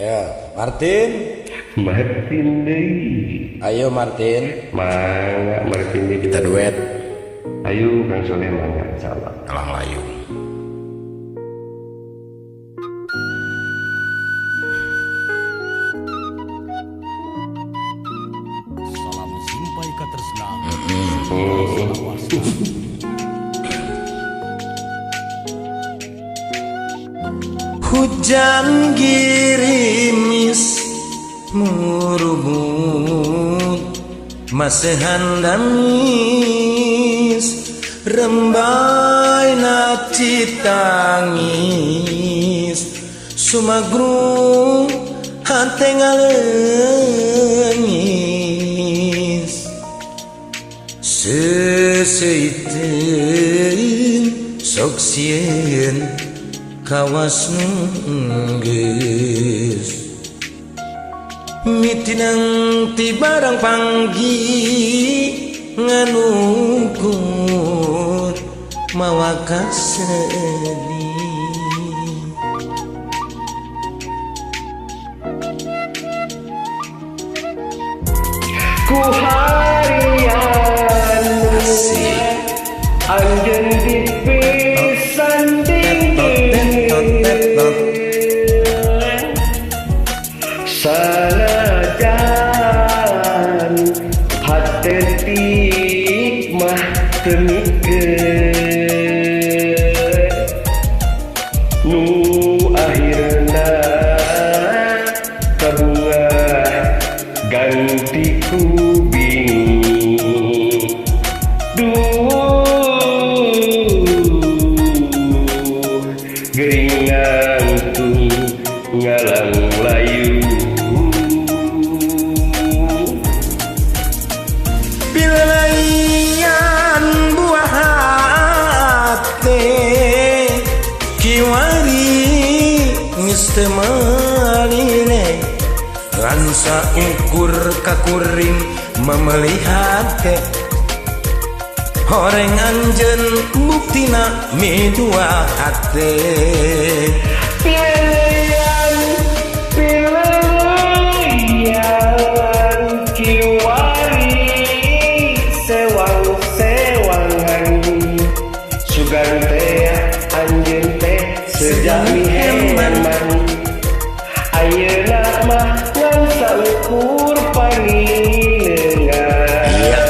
Ayo, Martin. Martin deui. Ayo Martin. Mangga Martin deui. Kita duet. Ayo Kang Soleh mangga insyaallah. Alang layung. Salam simpai katresna. Hujan girimis murubut masehan damis rembay na citangis sumagru hate ngaleungis seuseiteun sok sieun kawas nunggeus mitinang ti barang panggi nganukur mawa kasedih. Ku harian anjeun dipisanding sanajan hate tik mah teu mikeun nu akhirna kabunga ganti ku bingung duh gering ngantung ngalang layu. Pilaian buah hate kiwari geus teu malile ransa ukur kakuring memelihat teh horeng anjeun buktina midua hate. Pilihan pilihan kiwari sewang sewangan sugan teh anjeun teh sejami heman ayeuna mah ngan saukur pangilengan. Iya.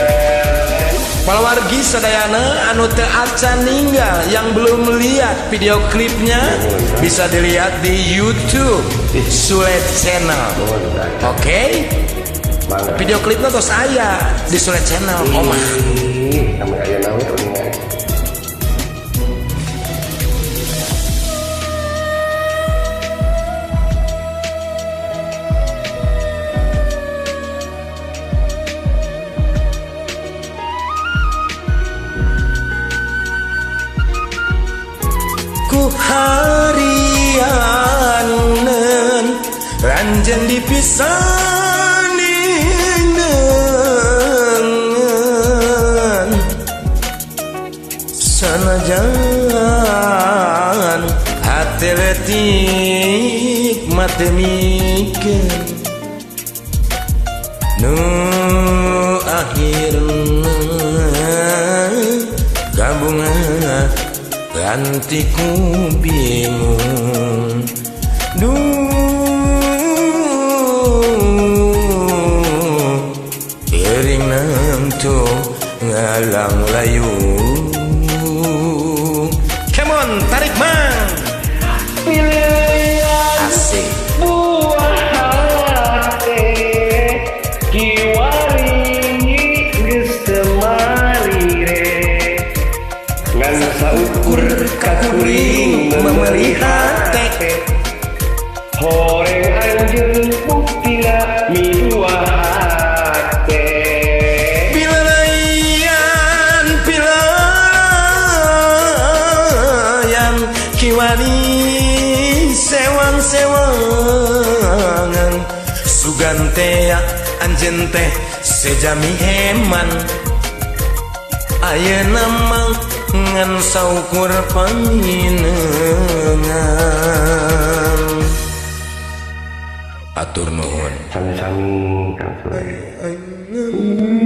Palawargi sadayana anu teu acan ninggal yang belum lihat video klipnya bisa dilihat di YouTube Sule Channel. Oke? Video klipnya tos aya di Sule Channel omah. Kami ayeuna we uningan. Ku harianeun ranjen dipisaning deungeun sanajan hate leutik mah teu mikeun nu akhirna gabungan ganti ku bingung duh gering nangtu ngalang layu. Come on, tarik mang. Pilihan asik buah hate kiwari geus teu malire ngan saukur kakuring memelihat teh horeng anjeun buktina midua hate. Pilaian pilaian kiwari sewang-sewangan sugan teh anjeun teh sejami heman ayeuna mah ngan saukur panginengan. Atur nuhun. Sami-sami, Kang Sule.